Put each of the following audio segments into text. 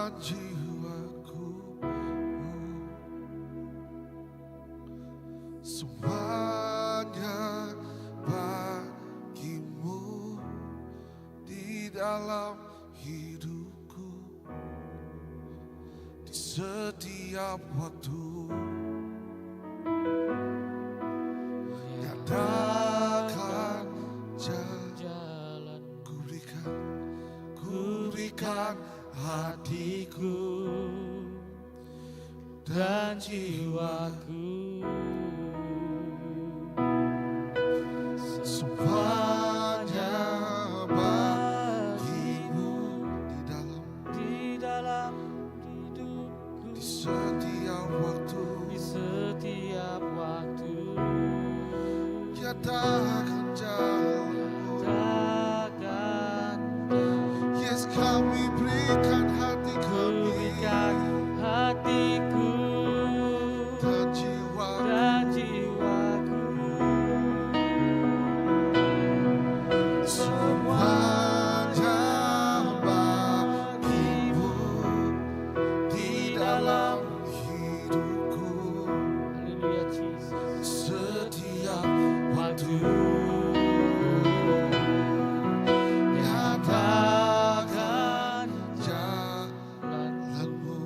Dan jiwaku Semuanya bagimu Di dalam hidupku Di setiap waktu Nyatakan jalan Ku berikan Ku berikan hatiku dan jiwaku Semuanya bagimu Di dalam di dalam hidupku Di setiap waktu di setiap waktu Nyatakan jalanmu takkan Yes kami berikan hati ku kami berikan hatiku Dan jiwa dan jiwaku Semuanya bagimu Di dalam hidupku Haleluya Jesus Setiap waktu Nyatakan Nyatakan jalanmu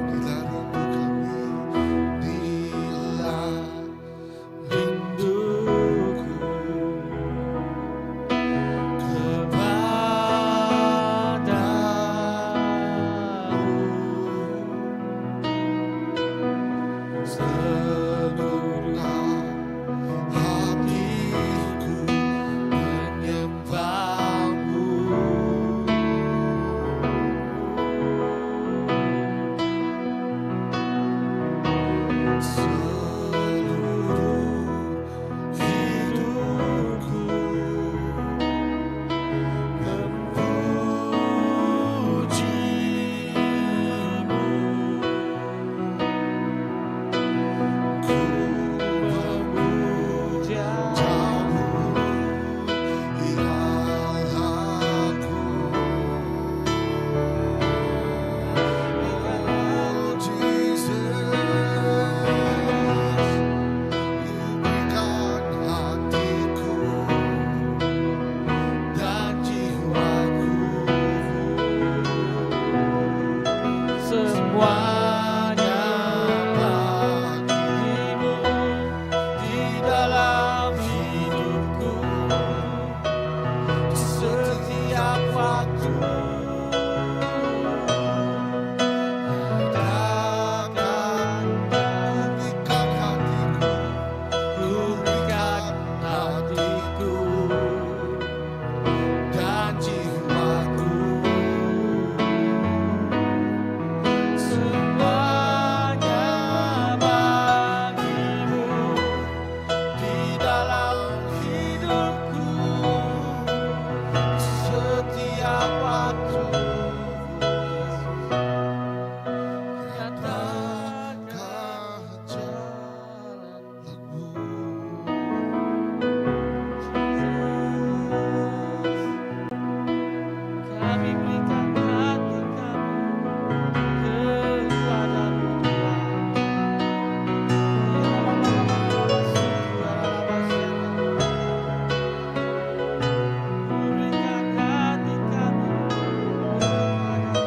Inilah rindu kami Inilah rinduku kepadamu seluruh hatiku menyembahmu Seluruh hidupku memujimu Ku memuja memujamu Ya Allahku Oh Jesus Ku berikan hatiku dan jiwaku semuanya bagimu di dalam hidupku setiap waktu Nyatakan berikan hatiku ku berikan hatiku dan jiwaku semuanya bagimu di dalam hidupku setiap waktu nyatakan jalanmu Kami berikan hati kami kepadamu Tuhan. Berikan hati kami kepadamu.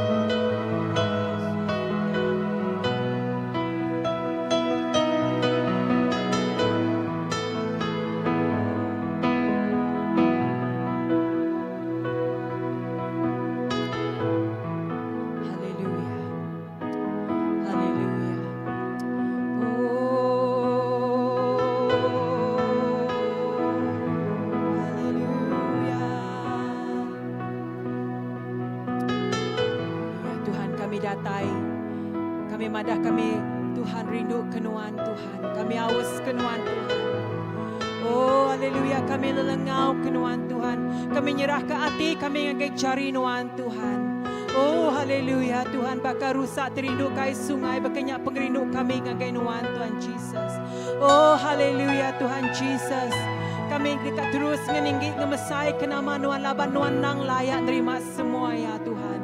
Haleluya. Haleluya. Oh. Haleluya. Ya Tuhan kami datai. Kami madah kami Tuhan rindu kenuan Tuhan. Kami aus kenuan Tuhan. Oh haleluya kami lelengau kenuan Tuhan. Kami nyerah ke ati kami ngagai cari nuan Tuhan. Oh haleluya Tuhan baka rusa ti rindu ke ai sungai baka nya pengerindu kami ngagai nuan Tuhan Jesus. Oh haleluya Tuhan Jesus. Kami deka terus ngeninggi ngemesai ke nama Nuan laban Nuan nang layak nerima semua ya Tuhan.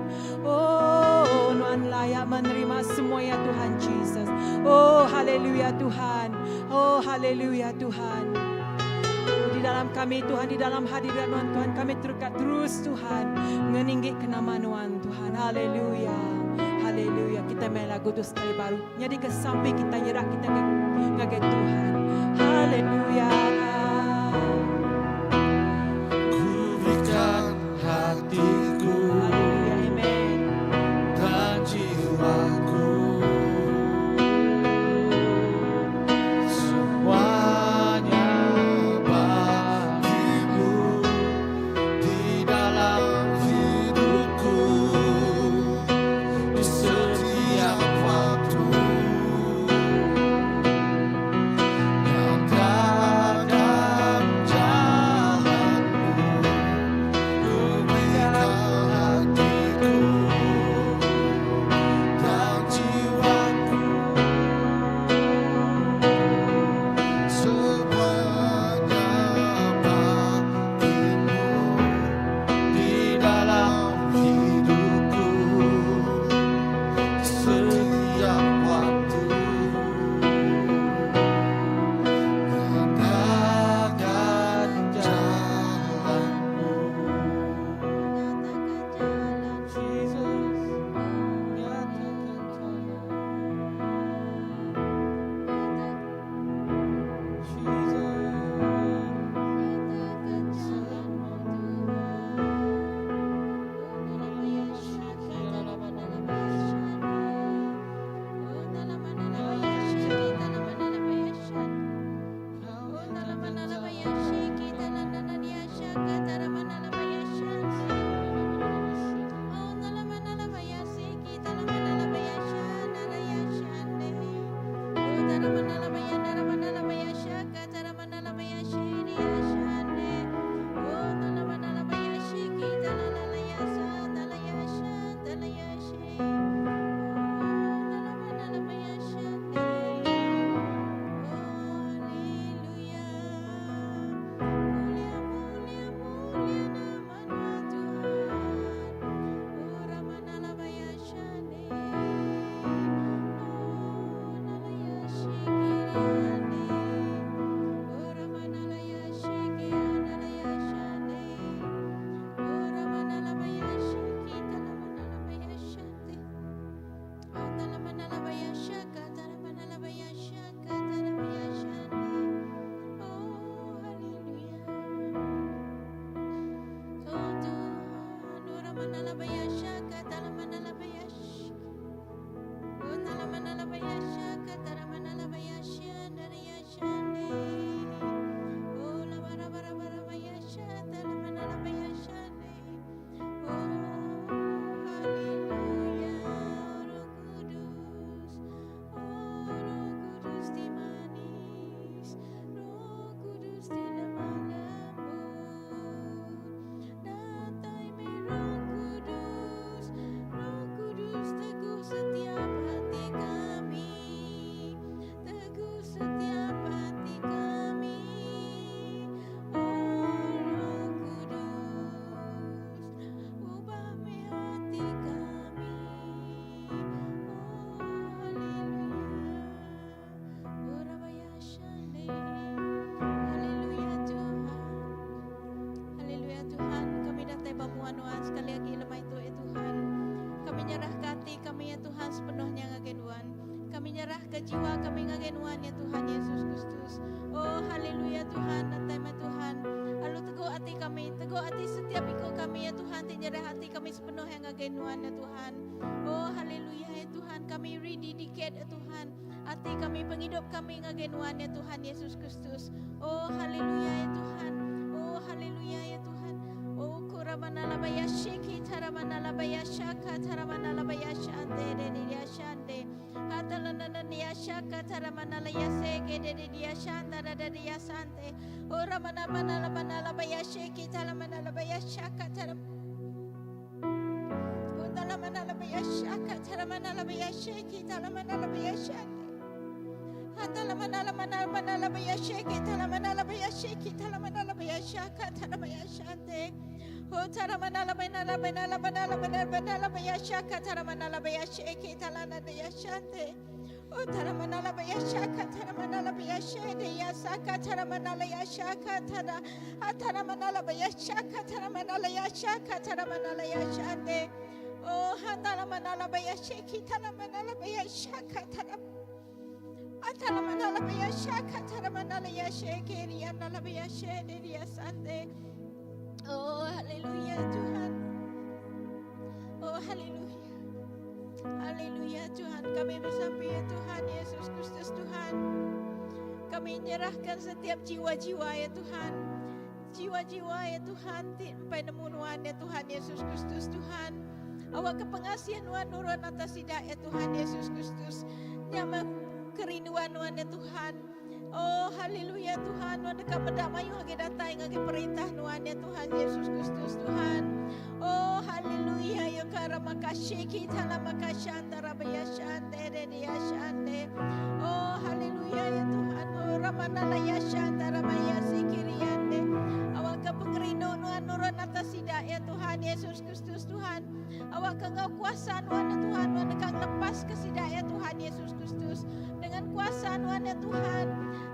Oh, Nuan layak menerima semua ya Tuhan Jesus. Oh, haleluya Tuhan. Oh, haleluya Tuhan. Oh, di dalam kami Tuhan, di dalam hadirat Nuan Tuhan, kami terdekat terus Tuhan ngeninggi ke nama Nuan Tuhan. Haleluya. Haleluya. Kita main lagu tu sekali baru. Jadi ke sampai kita nyerah kita ke ngagai Tuhan. Haleluya. Ku berikan hatiku Haleluya. Amen. dan jiwaku semuanya bagimu di dalam hidupku di setiap waktu nyatakan jalanmu ku berikan hatiku dan jiwaku semuanya bagimu di dalam hidupku setiap waktu nyatakan jalanmu. Jesus, nyatakan jalan. Jesus, Jiwa kami ngagai Nuan ya Tuhan Yesus Kristus. Oh haleluya Tuhan, datai meh Tuhan. Lalu teguh hati kami, teguh hati setiap ikut kami ya Tuhan, ti nyerah hati kami sepenuhnya ngagai Nuan ya Tuhan. Oh haleluya ya Tuhan, kami rededicate ya Tuhan. Hati kami, penghidup kami ngagai Nuan ya Tuhan Yesus Kristus. Oh haleluya ya Tuhan. Oh haleluya ya Tuhan. Oh kuramana labaya shiki taramana labaya shaka taramana labaya shande de de ya shande. Shaka taramana la ya seke de de ya shanda da de ya sante. Oh ramana mana la mana la baya shiki taramana la baya shaka taram. Oh taramana la baya shaka taramana la baya shiki taramana la baya shande. Oh haleluya Tuhan. Oh haleluya. Haleluya Tuhan. Kami bersampi ya Tuhan Yesus Kristus Tuhan. Kami menyerahkan setiap jiwa-jiwa ya Tuhan. Jiwa-jiwa ya Tuhan ti empai nemu nuan ya Tuhan Yesus Kristus Tuhan. Awak ke pengasihan nuan nurun atas sida ya Tuhan Yesus Kristus. Nyama kerinduan nuan ya Tuhan. Oh haleluya Tuhan, nuan deka meda mayuh agi datai ngagai perintah nuan ya Tuhan Yesus Kristus Tuhan. Oh haleluya ya kara makasih kita la makasih rabaya shande de dia shande. Oh haleluya ya Tuhan. Oh ramana la ya shanda ramaya sikiriande. Awak ke pengerindu nuan nurun atas sida ya Tuhan Yesus Kristus Tuhan. Awak ke ngau kuasa nuan ya Tuhan, nuan deka ngelepas ke sida ya Tuhan Yesus Kristus. Dengan kuasa nuan ya Tuhan,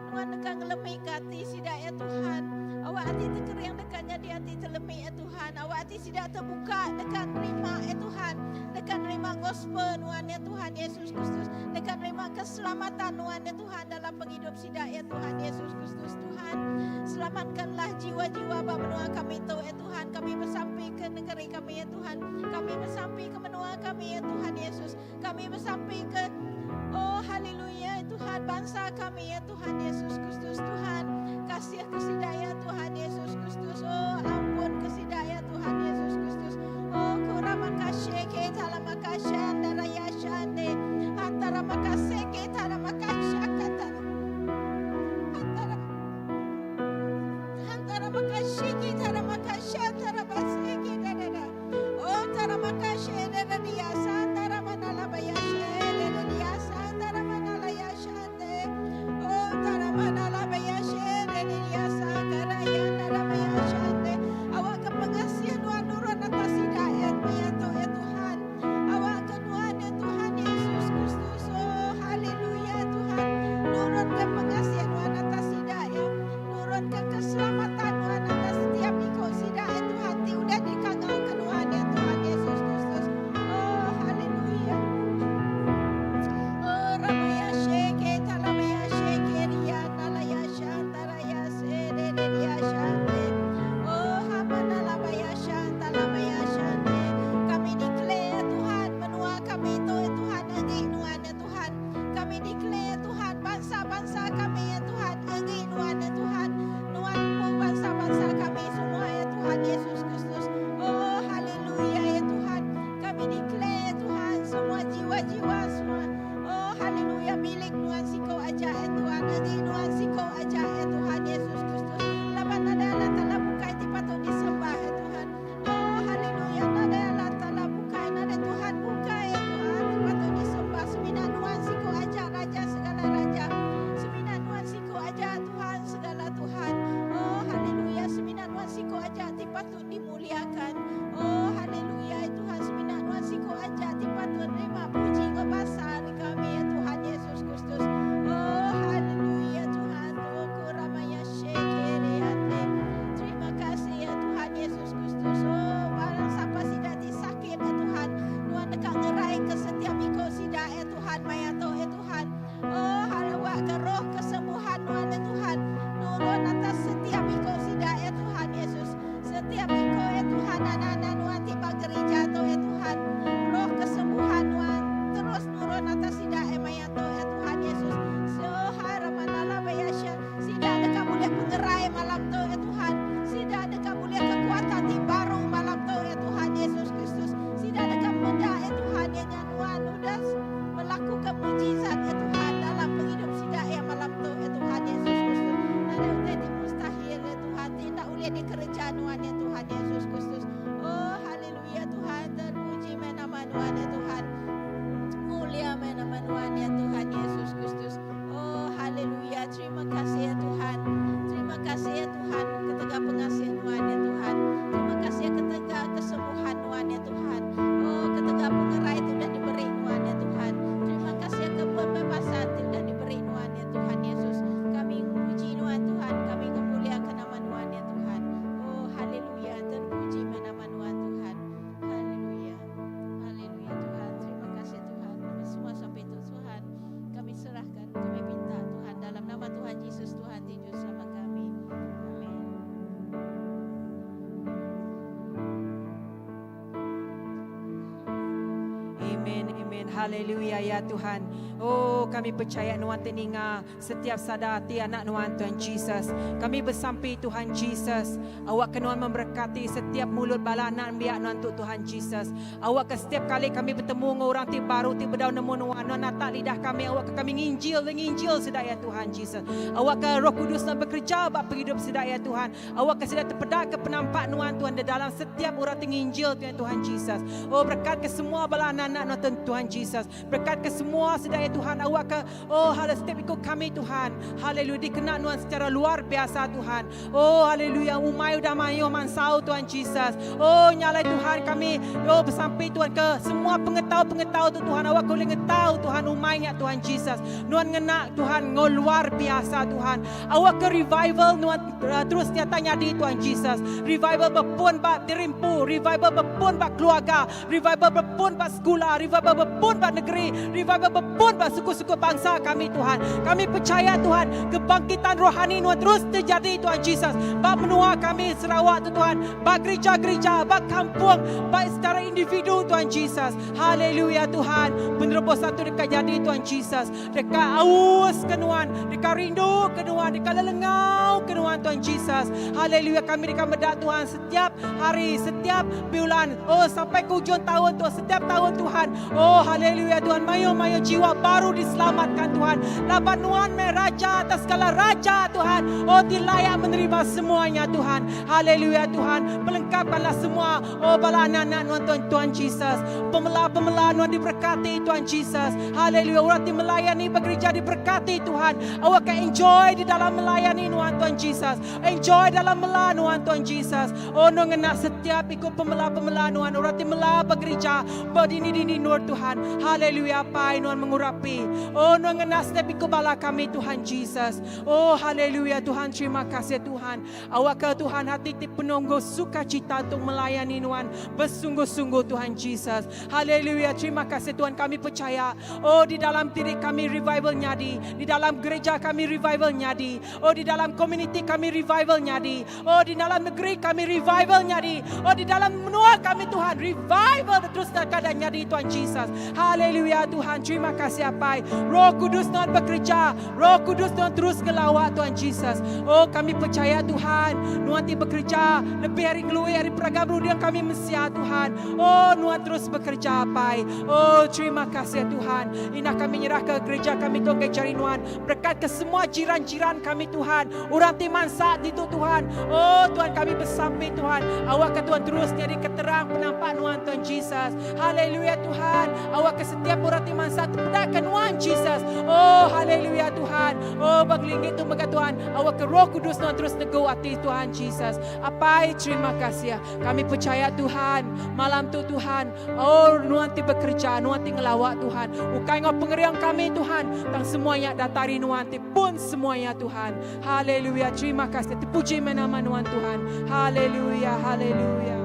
nuan deka ngelemik ke ati sida ya Tuhan. Awak ati tekering deka nyadi ati telemik ya Tuhan. Awak ati sida terbuka deka nerima ya Tuhan. Deka nerima gospel nuan ya Tuhan Yesus Kristus. Deka nerima keselamatan nuan ya Tuhan dalam penghidup sida ya Tuhan Yesus Kristus Tuhan. Selamatkanlah jiwa-jiwa ba menua kami tu ya Tuhan. Kami bersampi ke negeri kami ya Tuhan. Kami bersampi ke menua kami ya Tuhan Yesus. Kami bersampi ke Oh haleluya Tuhan bangsa kami ya Tuhan Yesus Kristus Tuhan. Kasih ke sida ya Tuhan Yesus Kristus. Oh ampun ke sida ya Tuhan Yesus Kristus. Oh kurang makasih kita la makasih antara ya shande antara makasih kita la makasih kata antara antara makasih kita la makasih antara basih kita da oh antara makasih da dia antara mana la bayashe da dia antara mana la ya shande oh antara mana la bayashe da dia sakara ya antara bayashande awak ke pengasihan nuan nurun atas hidayat ya ya Tuhan. Awak ke nuan ya Tuhan Yesus Kristus. Oh haleluya Tuhan. Nurun ke pengasihan nuan atas hidayat. Nurun ke keselamatan nuan atas setiap Haleluya ya Tuhan. Oh kami percaya nuan ti ninga setiap sada ati anak nuan Tuhan Jesus. Kami besampi Tuhan Jesus awakka nuan memberkati setiap mulut bala anak nembiak nuan tu Tuhan Jesus. Awakka setiap kali kami betemu enggau orang ti baru ti bedau nemu nuan, nuan natak lidah kami awakka kami nginjil nginjil sida ya Tuhan Jesus. Awakka Roh Kudus nuan bekereja ba pengidup sida ya Tuhan. Awakka sida tepedaka penampak nuan Tuhan di dalam setiap orang ti nginjil tu ya Tuhan Jesus. Oh berekatka semua bala anak-anak nuan tu Tuhan Jesus. Berekatka semua sida ya Tuhan. Awakka oh hale setiap iku kami Tuhan. Haleluya dikena nuan secara luar biasa Tuhan. Oh haleluya umai udah mayuh mansau Tuhan Jesus. Oh nya alai Tuhan kami oh besampi Tuhan ke semua pengetau-pengetau tu Tuhan awakka ulih ngetau Tuhan umai nya Tuhan Jesus. Nuan ngena Tuhan enggau luar biasa Tuhan. Awakka revival nuan terus nyata nyadi Tuhan Jesus. Revival bepun ba diri empu, revival bepun ba keluarga, revival bepun ba sekula, revival bepun ba negeri, revival bepun ba suku-suku bangsa kami Tuhan. Kami pechaya Tuhan, kebangkitan rohani nuan terus terjadi Tuhan Jesus ba menua kami Sarawak tu Tuhan, ba gerija-gerija, ba kampung, ba secara individu Tuhan Jesus. Haleluya Tuhan, penerobosan tu deka nyadi Tuhan Jesus. Deka aus ke nuan, deka rindu ke nuan, deka lelengau ke nuan Tuhan Jesus. Haleluya kami deka meda Tuhan setiap hari, setiap bulan, oh sampai ke ujung taun tu, setiap taun Tuhan. Oh haleluya Tuhan, mayuh-mayuh jiwa baru diselamatkan Tuhan. Laban nuan meh raja atas segala raja Tuhan. Oh ti layak menerima semuanya Tuhan. Haleluya Tuhan, pelengkapkanlah semua Oh bala anak-anak nuan Tuhan Tuhan Jesus. Pemela-pemela nuan diberkati Tuhan Jesus. Haleluya. Orang ti melayani ba gereja diberkati Tuhan. Awak ka enjoy di dalam melayani nuan Tuhan Jesus. Enjoy dalam mela nuan Tuhan Jesus. Oh nuan ngena setiap iku pemela-pemela nuan orang ti mela ba gereja ba dini-dini endur Tuhan. Haleluya Apai nuan mengurapi. Oh nuan ngena setiap iku bala kami Tuhan Jesus. Oh haleluya Tuhan terima kasih Tuhan. Awakka Tuhan hati ti penuh enggau sukacita tu melayani Nuan besungguh-sungguh Tuhan Jesus. Haleluya terima kasih Tuhan kami percaya oh di dalam diri kami revival nyadi, di dalam gereja kami revival nyadi, oh di dalam komuniti kami revival nyadi, oh di dalam negeri kami revival nyadi, oh di dalam menua kami Tuhan revival terus kada nyadi Tuhan Jesus. Haleluya Tuhan terima kasih Apai. Roh Kudus Nuan bekereja Roh Kudus Nuan terus ngelawa Tuhan Jesus. Oh kami pechaya Tuhan, Nuan ti bekereja lebih ari ngelui ari peragam runding kami mensia Tuhan. Oh Nuan terus bekereja Apai. Oh terima kasih Tuhan. Indah kami nyerahka gereja kami tu ngagai jari Nuan. Berekatka semua jiran-jiran kami Tuhan. Orang ti mansa ditu Tuhan. Oh Tuhan kami besampi Tuhan. Awakka Tuhan terus nyadi keterang penampak Nuan Tuhan Jesus. Haleluya Tuhan. Awakka setiap orang ti mansa tepedaka nuan Jesus. Oh haleluya Tuhan. Oh ba ngelingi tu mega Tuhan. Awakka Roh Kudus nuan terus negu ati Tuhan Jesus. Apai terima kasih. Kami percaya Tuhan malam tu Tuhan. Oh nuan ti bekerja, nuan ti ngelawa Tuhan. Ukai enggau pengering kami Tuhan, tang semua nya datai ari nuan ti pun semua nya Tuhan. Haleluya terima kasih. Terpuji meh nama nuan Tuhan. Haleluya haleluya.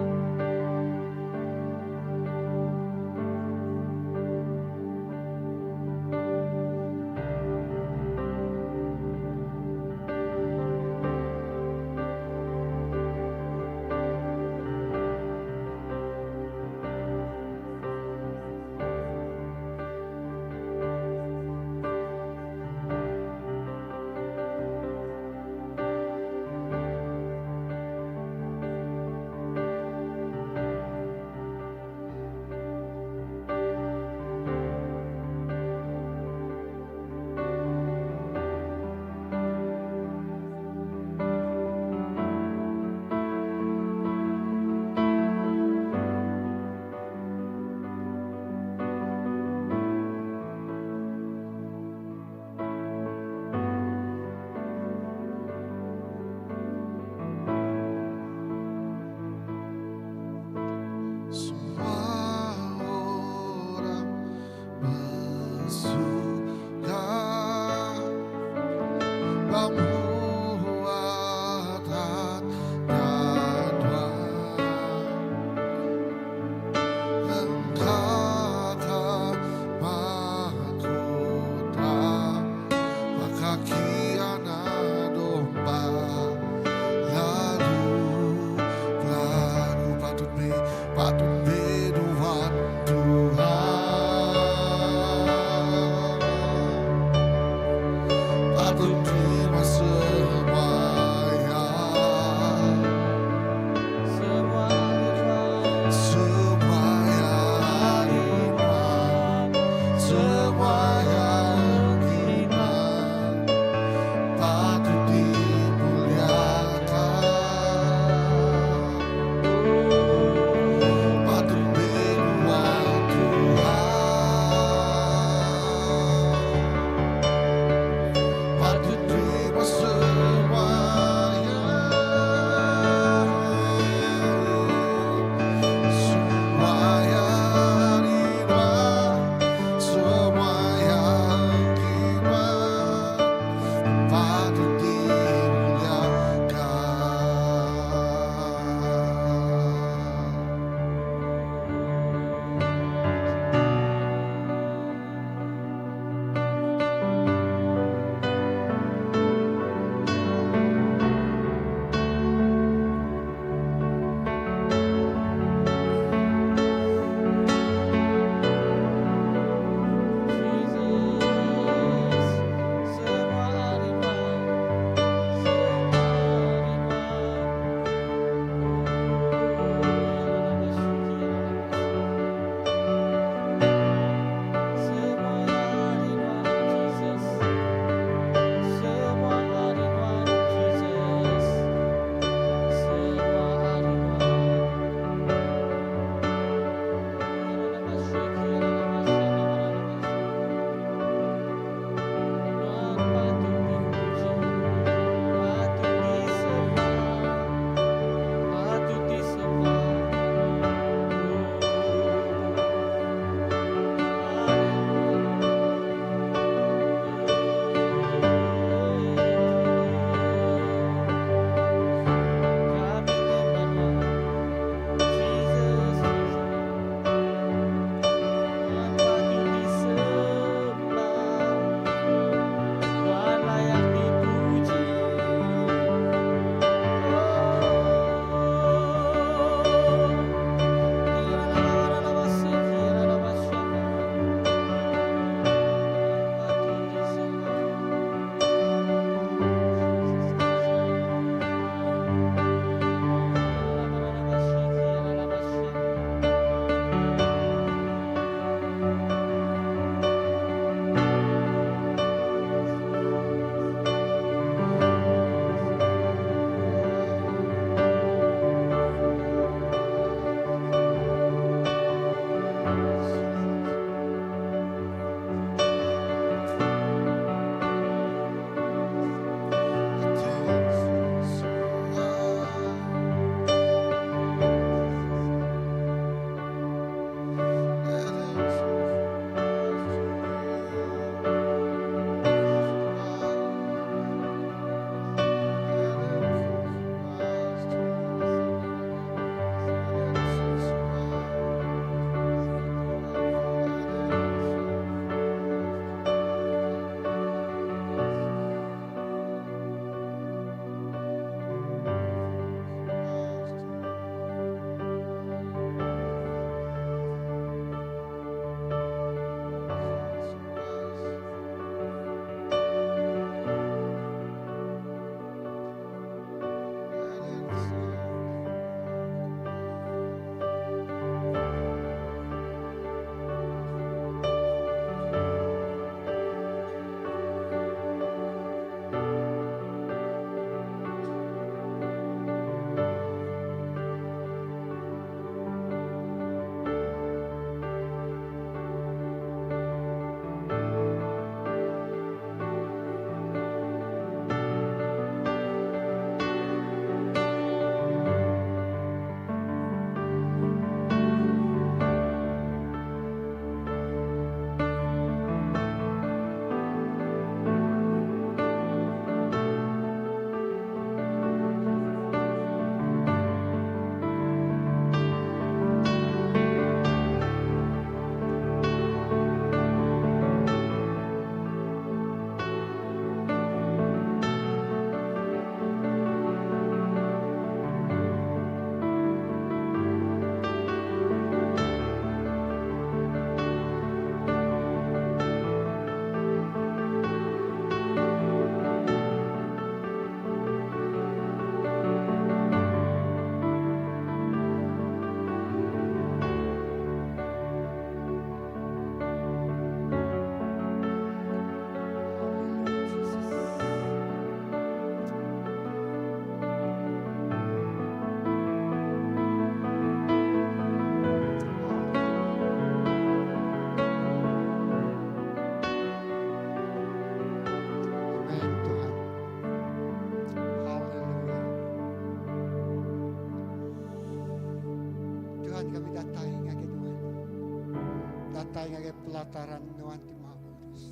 pelataran Nuan ti Maha Kudus.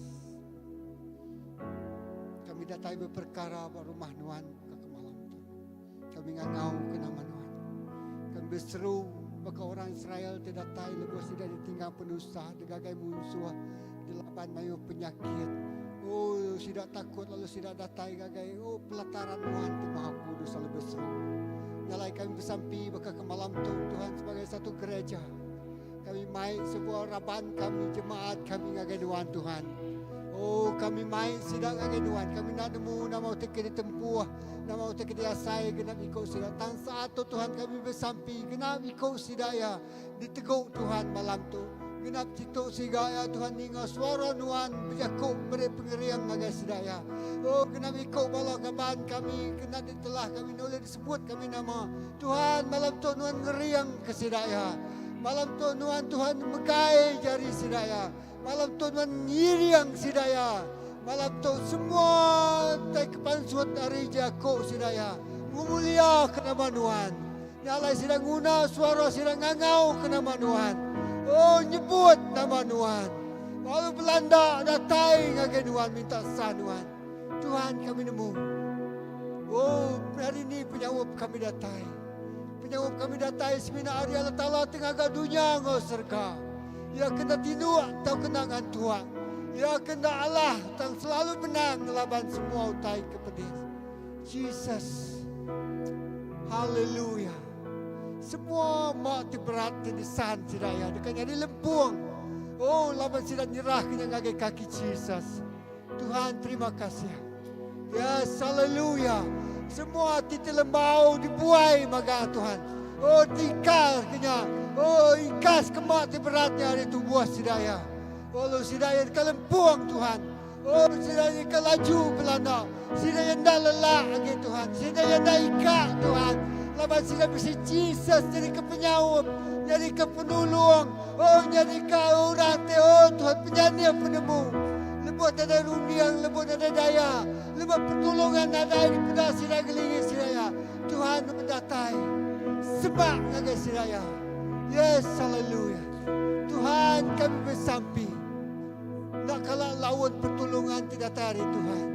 Kami datai beperkara ba rumah Nuan ke kemalam tu. Kami ngangau ke nama Nuan. Kami beseru baka orang Israel ti datai lebuh sida ditinggang penusah, digagai munsuh, dilaban mayuh penyakit. Oh, sida takut lalu sida datai ngagai oh pelataran Nuan ti Maha Kudus lalu beseru. Nyalai kami besampi baka ke malam tu Tuhan sebagai satu gereja. Kami mai sebuah raban kami, jemaat kami ngagai Nuan Tuhan. Oh, kami mai sida ngagai Nuan. Kami nak nemu nama utai ke ditempuh, nama utai ke diasai genap iko sida. Tang saat tu Tuhan kami besampi genap iko sida ya diteguk Tuhan malam tu. Genap situ siga ya Tuhan ninga suara Nuan bejaku beri pengering ngagai sida ya. Oh, genap iko bala kaban kami kena ditelah kami nulih disebut kami nama. Tuhan malam tu Nuan ngering ke sida ya. Malam tu Nuan Tuhan megai jari sida ya. Malam tu Nuan ngiring sida ya. Malam tu semua tai kepansut ari jaku sida ya. Ngemulia ke nama Nuan. Nya alai sida nguna suara sida ngangau ke nama Nuan. Oh nyebut nama Nuan. Lalu belanda datai ngagai Nuan minta sah Nuan. Tuhan kami nemu. Oh hari ni penyaup kami datai. Penyaup kami datai semina ari Allah Taala ti ngaga dunya enggau serega. Iya ke enda tinduk tauka enda ngantuk. Iya ke enda alah tang selalu menang ngelaban semua utai ke pedis. Jesus. Haleluya. Semua ma ti berat ti disan sida iya deka nyadi lempung. Oh laban sida nyerahka nya ngagai kaki Jesus. Tuhan terima kasih. Yes, haleluya. Semua ati ti lembau dibuai maga Tuhan. Oh tikar ke nya. Oh ikas kema ti berat nya ari tubuh sida iya. Lalu sida iya deka lempung Tuhan. Oh sida iya deka laju belanda. Sida iya enda lelak agi Tuhan. Sida iya enda ikak Tuhan. Laban sida bisi Jesus nyadi ke penyaup, nyadi ke penulung. Oh nyadi ke orang ti oh Tuhan penyanih penemu. Lebuh nadai runding, lebuh nadai daya, lebuh pertulungan nadai dipeda sida ngelingi sida iya, Tuhan nu mendatai semak ngagai sida iya. Yes, haleluya. Tuhan kami besampi. Enda kala laun pertulungan ti datai ari Tuhan.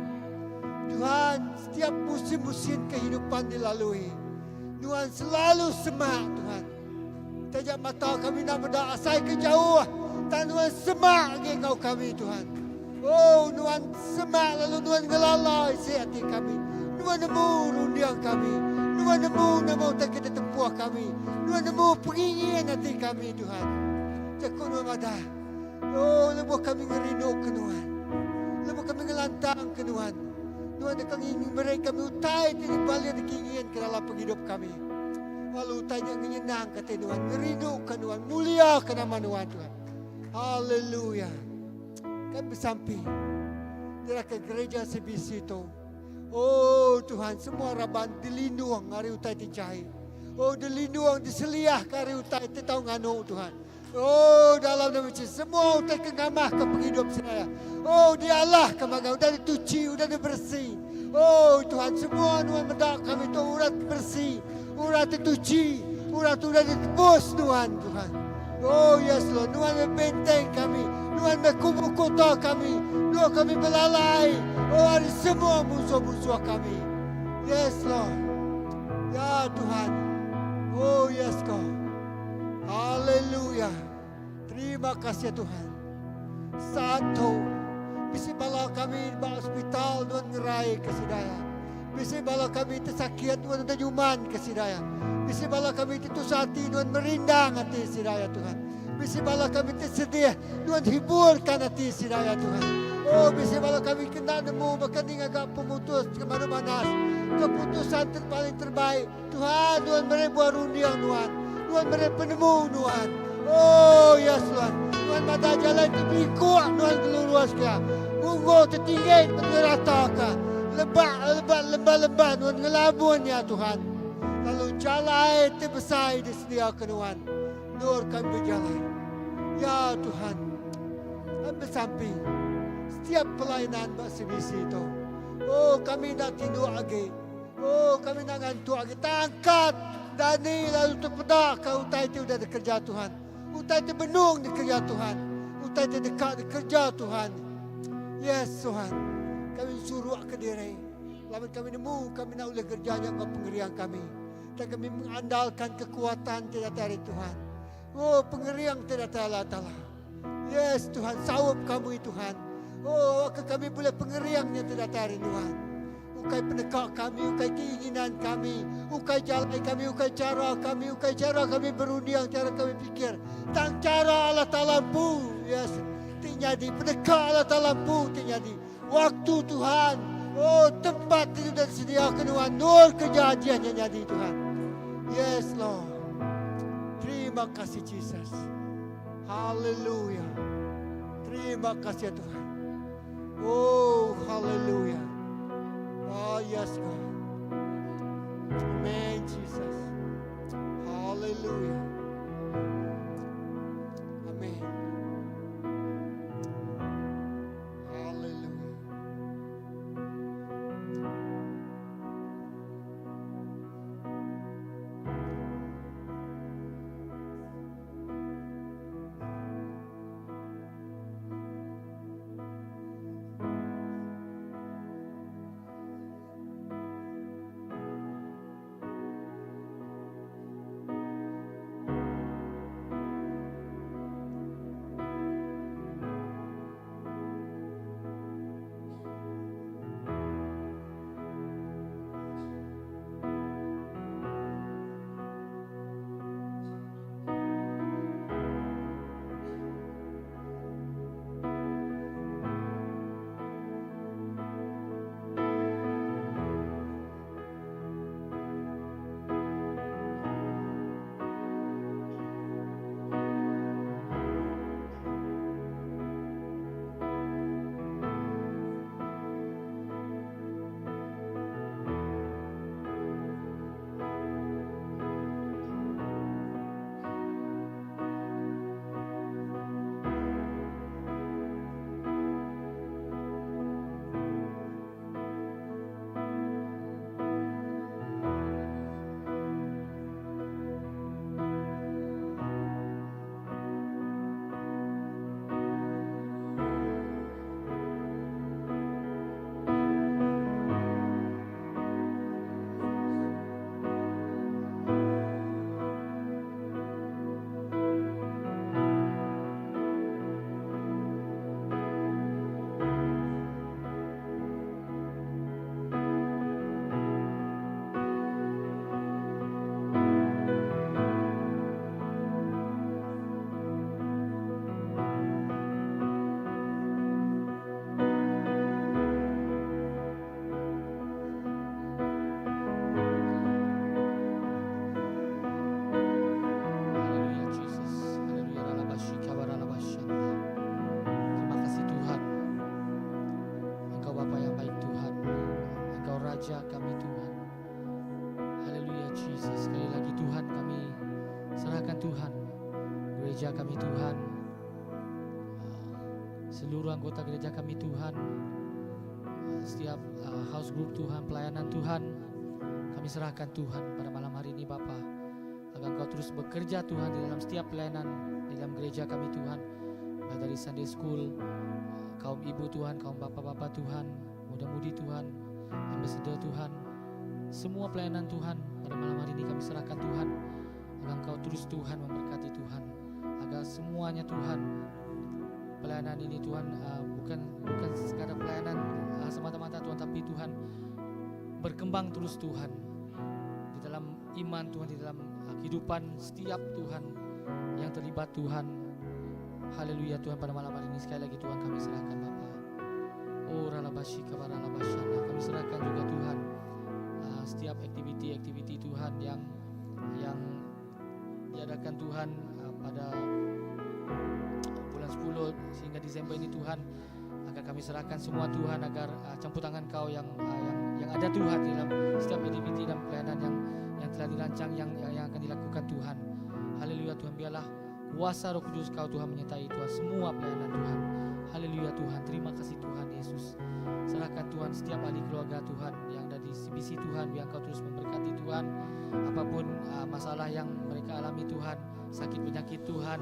Tuhan, setiap musim-musim kehidupan dilalui, Nuan selalu semak Tuhan. Taja mata kami enda meda asai ke jauh, tang Nuan semak agi enggau kami, Tuhan. Oh, Nuan semak lalu Nuan ngelala isi ati kami. Nuan nemu runding kami. Nuan nemu nama utai ke ditempuh kami. Nuan nemu pengingin ati kami, Tuhan. Jaku Nuan madah, Oh, lebuh kami ngerinduka Nuan, lebuh kami ngelantangka Nuan, Nuan deka meri kami utai ti dibalit dikeinginka dalam pengidup kami. Lalu utai nya ngenyenangka ati Nuan, ngerinduka Nuan, muliaka nama Nuan, Tuhan. Haleluya. Kami besampi nyerahka gereja CBC tu. Oh Tuhan, semua raban dilindung ari utai ti jai. Oh dilindung, diseliahka ari utai ti tau nganu Tuhan. Oh dalam nama Jesus, semua utai ke ngamahka pengidup saya. Oh dialahka magang, udah dituchi, udah diberesi. Oh Tuhan, semua nuan meda kami tu urat beresi, urat dituchi, urat udah ditebus Tuhan, Tuhan. Oh yes Lord, nuan meh benteng kami, nuan meh kubu kota kami, nuan kami belalai, oh ari semua musuh-musuh kami. Yes Lord. Ya Tuhan. Oh yes God. Haleluya. Terima kasih Tuhan. Saat tu bisi bala kami ba hospital nuan ngerai ke sida ya. Bisi bala kami ti sakit nuan udah nyuman ke sida ya. Bisi bala kami ti tusah ati nuan merindang ati sida ya Tuhan. Bisi bala kami ti sedih nuan hiburkan ati sida ya Tuhan. Oh bisi bala kami kena nemu baka ni ngaga pemutus ke baru manas. Keputusan terpaling terbaik Tuhan, Nuan meri buah runding Nuan. Nuan meri penemu Nuan. Oh, yes Tuhan. Nuan madah jalai ti bingkuk Nuan kelurus ka. Munggu ti tinggi Nuan ngerata ka. Lebak, lebak, lembah-lembah Nuan ngelamun ya Tuhan. Lalu jalai ti besai disedia ke Nuan. Endur kami bejalai. Ya Tuhan, kami besampi setiap pelayanan ba CBC tu. Oh, kami enda tinduk agi. Oh, kami enda ngantuk agi. Tangkat dani lalu tepeda ka utai ti udah dikereja Tuhan. Utai ti benung dikereja Tuhan. Utai ti deka dikereja Tuhan. Yes Tuhan. Kami suruk ke diri. Laban kami nemu kami enda ulih ngereja nya enggau pengering kami. Tang kami mengandalkan kekuatan ti datai ari Tuhan. Oh pengering ti datai Allah Taala. Yes Tuhan saup kami Tuhan. Oh awakka kami bulih pengering nya ti datai ari Nuan. Ukai peneka kami, ukai keinginan kami, ukai jalai kami, ukai cara kami, ukai cara kami berunding, cara kami pikir. Tang cara Allah Taala empu, yes, ti nyadi peneka Allah Taala empu ti nyadi. Waktu Tuhan, oh tempat ti udah disediaka Nuan, nur kerja ajiah nya nyadi Tuhan. Yes Lord. Terima kasih Jesus. Haleluya. Terima kasih Tuhan. Oh, haleluya. Oh, yes God. Amen Jesus. Haleluya. Amen. Haleluya. Haleluya Jesus. Haleluya ralabashika baralabashanda. Terima kasih Tuhan. Engkau Bapa yang baik Tuhan. Engkau Raja kami Tuhan. Haleluya Jesus. Sekali lagi Tuhan kami serahkan Tuhan gereja kami Tuhan. Ah, seluruh anggota gereja kami Tuhan. Ah, setiap ah, house group Tuhan, pelayanan Tuhan. Kami serahkan Tuhan pada malam hari ini Bapa. Agar Engkau terus bekerja Tuhan di dalam setiap pelayanan di dalam gereja kami Tuhan. Baik dari Sunday School, kaum ibu Tuhan, kaum bapa-bapa Tuhan, muda-mudi Tuhan, ambassador Tuhan, semua pelayanan Tuhan pada malam hari ini kami serahkan Tuhan. Agar Engkau terus Tuhan memberkati Tuhan. Agar semuanya Tuhan pelayanan ini Tuhan bukan bukan sekadar pelayanan semata-mata Tuhan, tapi Tuhan berkembang terus Tuhan di dalam iman Tuhan, di dalam kehidupan setiap Tuhan yang terlibat Tuhan. Haleluya Tuhan, pada malam hari ini sekali lagi Tuhan kami serahkan Bapa. Oh ralabashi kabaralabashana, kami serahkan juga Tuhan setiap aktiviti-aktiviti Tuhan yang yang diadakan Tuhan pada bulan 10 sehingga Disember ini Tuhan. Agar kami serahkan semua Tuhan, agar campur tangan Kau yang yang yang ada Tuhan di dalam setiap aktiviti dan pelayanan yang yang telah dirancang, yang yang, yang akan dilakukan Tuhan. Haleluya Tuhan, biarlah kuasa Roh Kudus Kau Tuhan menyertai Tuhan semua pelayanan Tuhan. Haleluya Tuhan, terima kasih Tuhan Yesus. Serahkan Tuhan setiap ahli keluarga Tuhan yang ada di CBC Tuhan, biar Kau terus memberkati Tuhan. Apapun masalah yang mereka alami Tuhan, sakit penyakit Tuhan,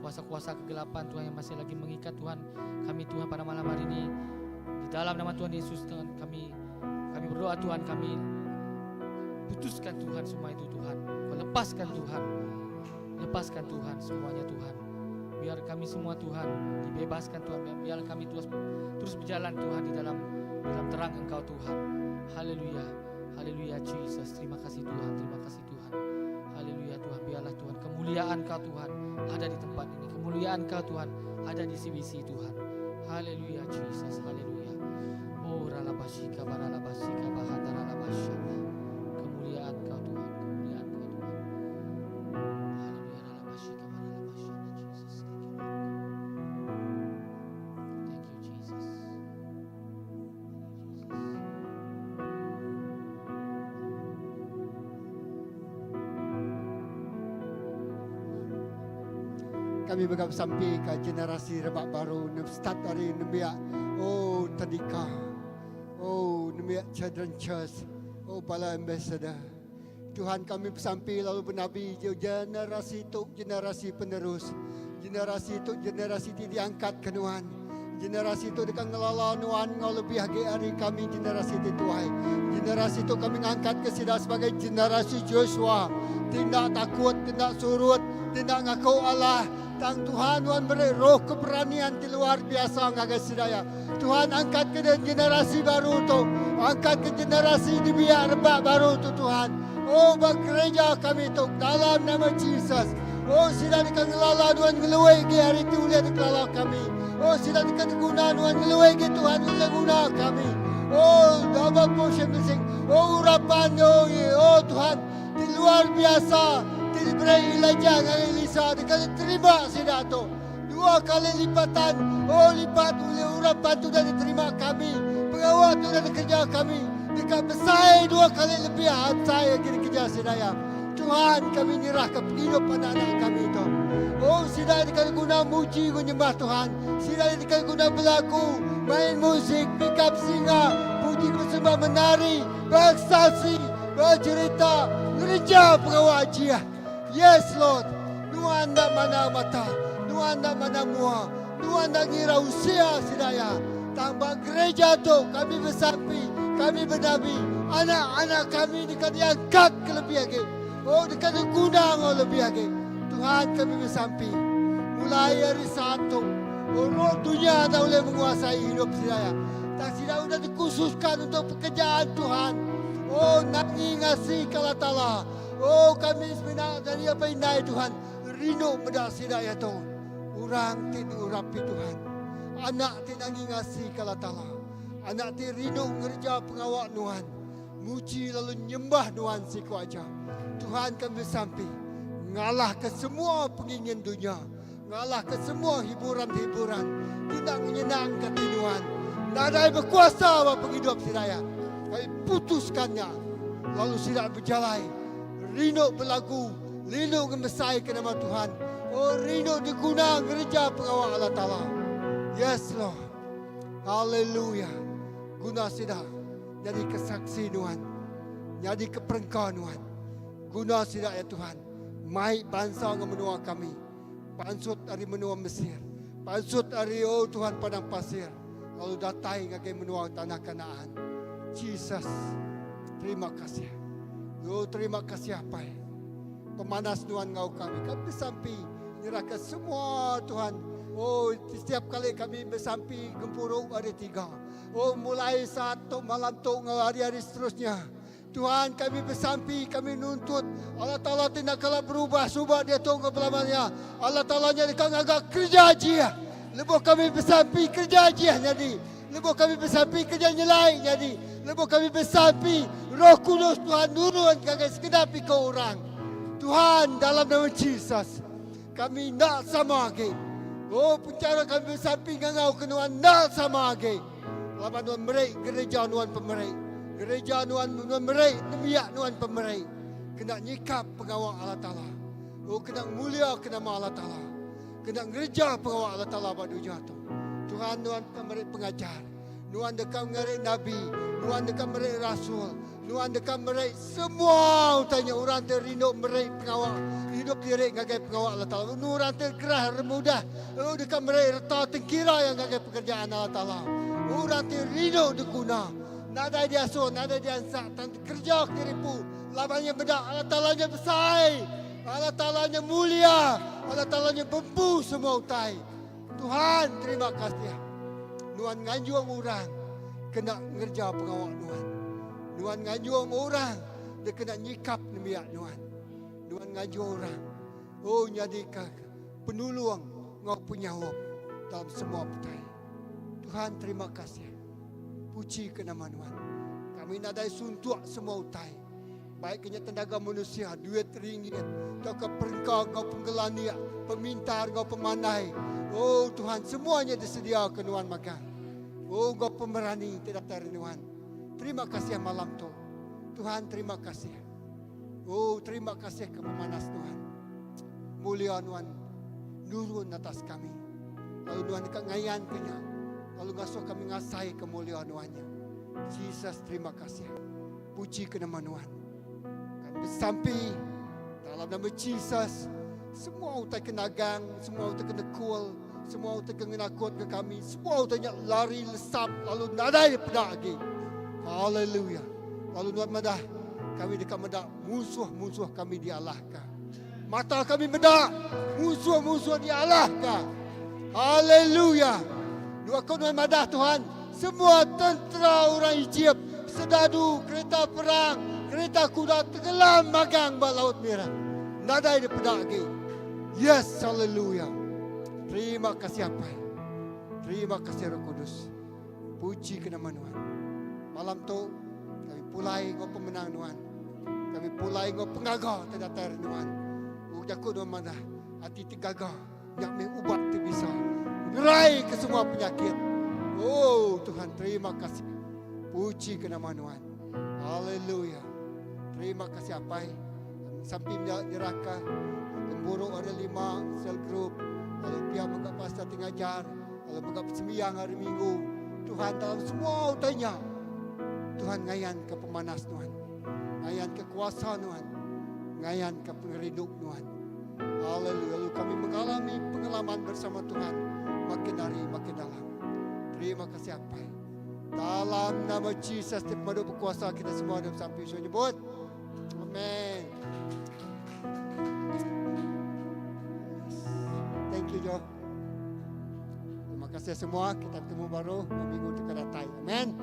Kuasa-kuasa kegelapan Tuhan yang masih lagi mengikat Tuhan kami Tuhan pada malam hari ini. Di dalam nama Tuhan Yesus Tuhan kami kami berdoa Tuhan kami putuskan Tuhan semua itu Tuhan. Kau lepaskan Tuhan. Lepaskan Tuhan semuanya Tuhan. Biar kami semua Tuhan dibebaskan Tuhan. Biar kami terus terus berjalan Tuhan di dalam dalam terang Engkau Tuhan. Haleluya. Haleluya Jesus. Terima kasih Tuhan. Terima kasih Tuhan. Haleluya Tuhan. Biarlah Tuhan kemuliaan Kau Tuhan ada di tempat ini. Kemuliaan Kau Tuhan ada di CBC Tuhan. Haleluya Jesus. Haleluya. Oh ralabashika baralabashika bahadaralabashana. Kemuliaan Kau Tuhan. Kemuliaan Kau Tuhan. Haleluya ralabashika baralabashana Jesus. Thank you Lord. Thank you Jesus. Thank you Jesus. Kami mega besampi ka generasi rebak baru start ari nembiak oh tadika oh nembiak children church oh bala ambassador. Tuhan kami besampi lalu benabi generasi tu generasi penerus generasi tu generasi ti diangkat ke nuan. Generasi tu deka ngelala nuan enggau lebih agi ari kami generasi ti tuai. Generasi tu kami ngangkat ke sida sebagai generasi Joshua ti enda takut, ti enda surut, ti enda ngaku alah. Tang Tuhan nuan meri roh keberanian ti luar biasa ngagai sida iya. Tuhan angkat ke generasi baru tu. Angkat ke generasi di biak rebak baru tu Tuhan. Oh ba gereja kami tu dalam nama Jesus. Oh sida deka ngelala nuan ngeluai agi ari ti ulih dikelala kami. Oh sida deka diguna nuan ngeluai agi Tuhan ulih nguna kami. Oh double portion blessing. Oh urapan oh, oh Tuhan ti luar biasa ti diberi Elijah ngagai Elisa deka diterima sida tu. Dua kali lipatan, oh lipat ulih urapan tu udah diterima kami. Pengawa tu udah dikereja kami. Deka besai dua kali lebih besai agi dikereja sida iya. Tuhan kami nyerahka pengidup anak-anak kami tu. Oh sida deka guna muji enggau nyembah Tuhan. Sida deka guna belagu, main musik, pick up singa, puji enggau sembah menari, bersaksi, bercerita, ngereja pengawa ajiah. Yes Lord, nuan enda mandang mata, nuan enda mandang mua, nuan enda ngira usia sida iya. Tang ba gereja tu kami besampi, kami benabi, anak-anak kami deka diangkat ke lebih agi. Oh deka diguna enggau lebih agi. Tuhan kami besampi mulai hari saat tu oh roh dunya enda ulih menguasai hidup sida iya. Tang sida udah dikhususkan untuk pekerjaan Tuhan. Oh nangi ngasi ke Allah Taala. Oh kami semina dari apai indai Tuhan rindu meda sida iya tu. Orang ti diurapi Tuhan. Anak ti nangi ngasi ke Allah Taala. Anak ti rindu ngereja pengawa Nuan. Muji lalu nyembah Nuan siku aja. Tuhan kami besampi ngalahka semua pengingin dunya, ngalahka semua hiburan-hiburan ti enda ngenyenangka ati Nuan. Nadai bekuasa ba pengidup sida iya. Kami putuskan nya lalu sida bejalai rindu belagu, rindu ngemesaika nama Tuhan. Oh rindu diguna ngereja pengawa Allah Taala. Yes Lord. Haleluya. Guna sida nyadika saksi nuan, nyadika perengka nuan. Guna sida ya Tuhan, mai bansa enggau menua kami pansut ari menua Mesir, pansut ari oh Tuhan padang pasir lalu datai ngagai menua tanah Kanaan. Jesus, terima kasih. Oh terima kasih Apai. Pemanas nuan enggau kami. Kami besampi nyerahka semua Tuhan. Oh setiap kali kami besampi gempuru hari tiga. Oh mulai saat tu malam tu enggau hari-hari seterusnya. Tuhan kami besampi kami nuntut Allah Taala ti enda kala berubah suba diatu enggau belama iya. Allah Taala nya deka ngaga kereja ajih. Lebuh kami besampi kereja ajih nyadi. Lebuh kami besampi kereja nyelai nyadi. Lebuh kami besampi Roh Kudus Tuhan nurun ngagai sekeda piko orang. Tuhan dalam nama Jesus kami enda sama agi. Oh penchara kami besampi ngangau ke nuan enda sama agi. Laban nuan meri gereja nuan pemeri. Gereja nuan nuan meri nembiak nuan pemeri. Kena nyikap pengawa Allah Taala. Oh kena mulia ke nama Allah Taala. Kena ngereja pengawa Allah Taala ba dunya tu. Tuhan nuan deka meri pengajar. Nuan deka meri nabi. Nuan deka meri rasul. Nuan deka meri semua utai nya orang ti rindu meri pengawa hidup diri ngagai pengawa Allah Taala. Orang ti gerah remudah lalu deka meri reta tengkira iya ngagai pekerjaan Allah Taala. Orang ti rindu diguna nadai diasuh nadai diansak tang kereja kediri empu laban iya meda Allah Taala nya besai, Allah Taala nya mulia, Allah Taala nya bempu semua utai. Tuhan terima kasih nuan nganjung orang kena ngereja pengawa nuan. Nuan nganjung orang dikena nyikap nembiak nuan. Nuan nganjung orang oh nyadika penulung enggau penyaup dalam semua utai. Tuhan terima kasih. Puji ke nama nuan. Kami nadai suntuk semua utai. Baik ke nya tenaga manusia, duit ringgit, tauka perengka enggau penggelandik, pemintar enggau pemandai. Oh Tuhan, semua nya disedia ke nuan magang. Oh enggau pemerani ti datai ari nuan. Terima kasih malam tu. Tuhan terima kasih. Oh terima kasih ke pemanas Tuhan. Mulia nuan nurun atas kami. Lalu nuan deka ngayan ke nya. Lalu ngasuh kami ngasai ke mulia nuan nya. Jesus terima kasih. Puji ke nama nuan. Kami besampi dalam nama Jesus. Semua utai ke nagang, semua utai ke nekul, semua utai ke ngenakut ke kami, semua utai nya lari lesap lalu nadai peda agi. Haleluya. Lalu nuan madah kami deka meda musuh-musuh kami dialahka. Mata kami meda musuh-musuh dialahka. Haleluya. Dua kau nuan madah Tuhan, semua tentera orang Ejip, sedadu, kereta perang, kereta kuda tenggelam magang ba Laut Merah. Nadai dipeda agi. Yes, haleluya. Terima kasih Apai. Terima kasih Roh Kudus. Puji ke nama Nuan. Malam tu kami pulai enggau pemenang Nuan. Kami pulai enggau pengaga ti datai ari Nuan. Jaku Nuan madah ati ti gaga Nya meh ubat ti bisa ngerai ke semua penyakit. Oh Tuhan terima kasih. Puji ke nama Nuan. Haleluya. Terima kasih Apai. Sampi nyerahka gemburu hari lima sel group lalu pia mega pastor ti ngajar lalu mega sembiang hari minggu. Tuhan dalam semua utai nya Tuhan ngayan ke pemanas Tuhan. Ngayan ke kuasa Tuhan. Ngayan ke pengerindu Tuhan. Haleluya. Lalu kami mengalami pengalaman bersama Tuhan makin hari makin dalam. Terima kasih Apai. Dalam nama Jesus ti pemadu berkuasa kita semua dalam sampai nyebut. Amen. Thank you, Joe. Terima kasih semua. Kita bertemu baru minggu akan datang. Amen.